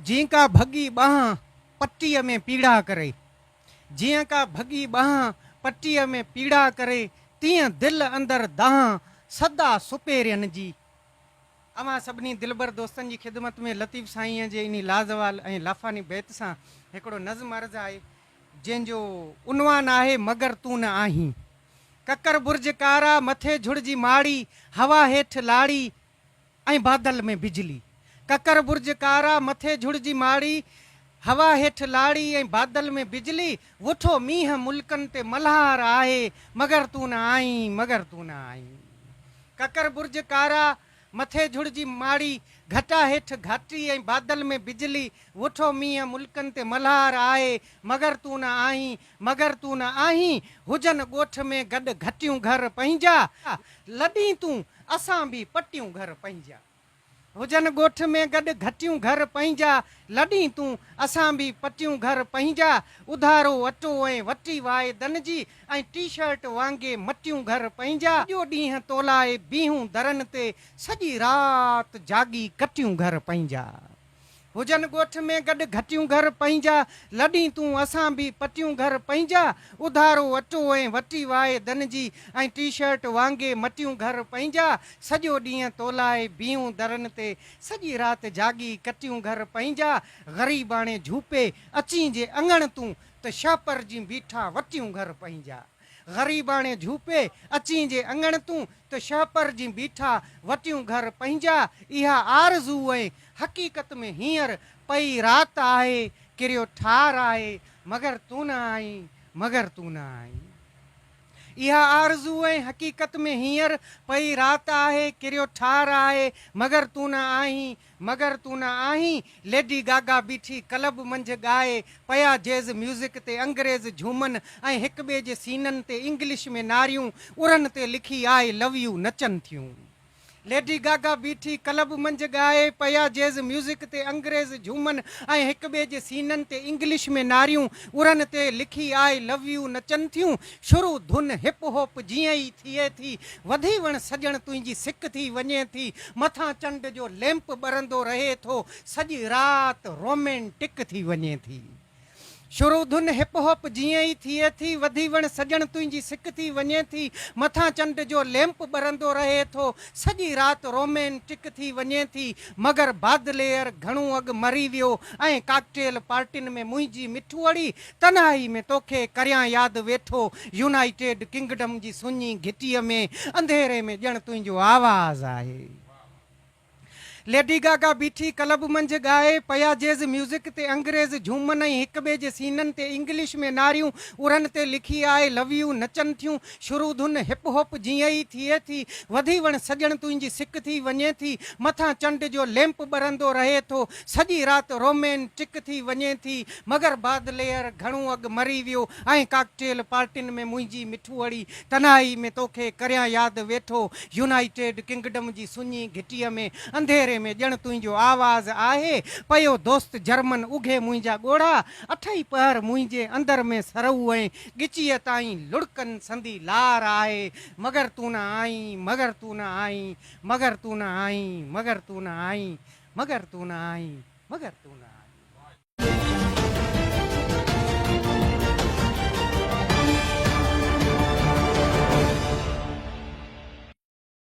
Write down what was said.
جيئن ڪا ڀڳي ٻانهن پٽيء ۾ پيڙا ڪري. جيئن ڪا ڀڳي ٻانهن پٽيء ۾ پيڙا ڪري، تيئن دل اندر دانهن سدا سپيرين جي. اوهان سڀني دلبر دوستن جي خدمت ۾ لطيف سائينء جي انهي لازوال ۽ لافاني بيت سان هڪڙو نظم عرض آهي، جنهن جو عنوان آهي مگر تون نه آهين. ڪڪر برج ڪارا، مٿي جھڙ جي ماڙي، هوا هيٺ لاڙي ۽ بادل ۾ بجلي. ڪڪر برج ڪارا، مٿي جھڙ جي ماڙي، هوا هيٺ لاڙي ۽ بادل ۾ بجلي، وٺو مينهن ملڪن تي ملهار آهي، مگر تون نه آئين، مگر تون نه آئين. ڪڪر برج ڪارا، مٿي جھڙ جي ماڙي، گھٽا هيٺ گھاٽي ۽ بادل ۾ بجلي، وٺو مينهن ملڪن تي ملهار آهي، مگر تون نه آهين، مگر تون نه آهين، هجن ڳوٺ ۾ گڏ گھٽيون گھر پنهنجا، لڏين تون، اسان به پٽيون گھر پنهنجا. هجن ڳوٺ ۾ گڏ گھٽيون گھر پنهنجا، لڏين تون، اسان به پٽيون گھر پنهنجا، اڌارو اٽو ۽ وٽي واعدن جي ۽ ٽي شرٽ وانگي مٽيون گھر پنهنجا، سڄو ڏينهن تولاء بيهون درن تي، سڄي رات جاڳي ڪٽيون گھر پنهنجا. هجن ڳوٺ ۾ گڏ گهٽيون گهر پنهنجا، لڏين تون اسان به پٽيون گهر پنهنجا، اڌارو اٽو ۽ وٽي واء دن جي ۽ ٽي شرٽ وانگي مٽيون گهر پنهنجا، سڄو ڏينهن تولاء بيهون درن تي، سڄي رات جاڳي ڪٽيون گهر پنهنجا، غريباڻي جهوپي اچين جي اڱڻ تون ته شهپر جين بيٺا وٽيون گهر پنهنجا. غريباڻي جهوپي اچين جي اڱڻ تون ته شهپر جين بيٺا وٽيون گهر پنهنجا، اها آرزو ۽ حقيقت ۾ هينئر پئي رات آهي، ڪريو ٺار آهي، مگر تون نه آئين، مگر تون نه آئين. اها آرزو ۽ حقيقت ۾ هينئر پئي رات آهي، ڪريو ٺار آهي، مگر تون نه آهين، مگر تون نه آهين. ليڊي گاگا بيٺي ڪلب منجهه ڳائي، پيا جيز ميوزڪ تي انگريز جهومن ۽ هڪ ٻئي جي سينن تي انگلش ۾ ناريون ارن تي لکي آء لو يو نچن ٿيون. ليڊي گاگا بيٺي ڪلب منجهه ڳائي، پيا جيز ميوزڪ تي انگريز جهومن ۽ هڪ ٻئي جي سينن تي انگلش ۾ ناريون ارن تي لکي آء لو يو نچن ٿيون. شروع ڌن هپ هوپ جيئن ئي ٿئي ٿي، وڌي وڻ سڄڻ تنهنجي سڪ ٿي وڃي ٿي، مٿان چنڊ جو ليمپ ٻرندو رهي ٿو، سڄي رات رومينٽڪ ٿي وڃي ٿي. شروع ڌن هپ هوپ جيئن ئي ٿئي ٿي، وڌي وڻ سڄڻ تنهنجي سڪ ٿي وڃي ٿي، مٿان چنڊ جو ليمپ ٻرندو رهي ٿو، سڄي رات رومينٽڪ ٿي وڃي ٿي، مگر بادليئر گهڻو اڳ مري ويو ۽ ڪاڪٽيل پارٽين ۾ منهنجي مٺوئڙي تنهائي ۾ توکي ڪريان ياد ويٺو يونائيٽيڊ ڪنگڊم جي سڃي گهٽيء ۾ انڌيري ۾ ڄڻ تنهنجو آواز آهي. ليڊي گاگا بيٺي ڪلب منجهه ڳائي، پيا جيز ميوزڪ تي انگريز جهومن ۽ هڪ ٻئي جي سينن تي انگلش ۾ ناريون ارن تي لکي آء لو يو نچن ٿيون. شروع ڌن هپ هوپ جيئن ئي ٿئي ٿي، وڌي وڻ سڄڻ تنهنجي سڪ ٿي وڃي ٿي، مٿان چنڊ جو ليمپ ٻرندو رهي ٿو، سڄي رات رومين ٽڪ ٿي وڃي ٿي، مگر بادليئر گهڻو اڳ مري ويو ۽ ڪاڪٽيل پارٽين ۾ منهنجي مٺوئڙي تنهائي ۾ توکي ڪريان ياد ويٺو يونائيٽيڊ ڪنگڊم جي سڃي گهٽيء ۾ انڌيري ۾ ڄڻ تنهنجو آواز آهي پيو دوست جرمن اگهي منهنجا ڳوڙها اٺئي پهر منهنجي اندر ۾ سرهو ۽ ڳچيء تائين لڙڪن سندي لار آهي مگر تون نه آئين مگر تون نه آئين مگر تون نه آئين مگر تون نه آئين مگر تون نه آئين، مگر تون نه آئين.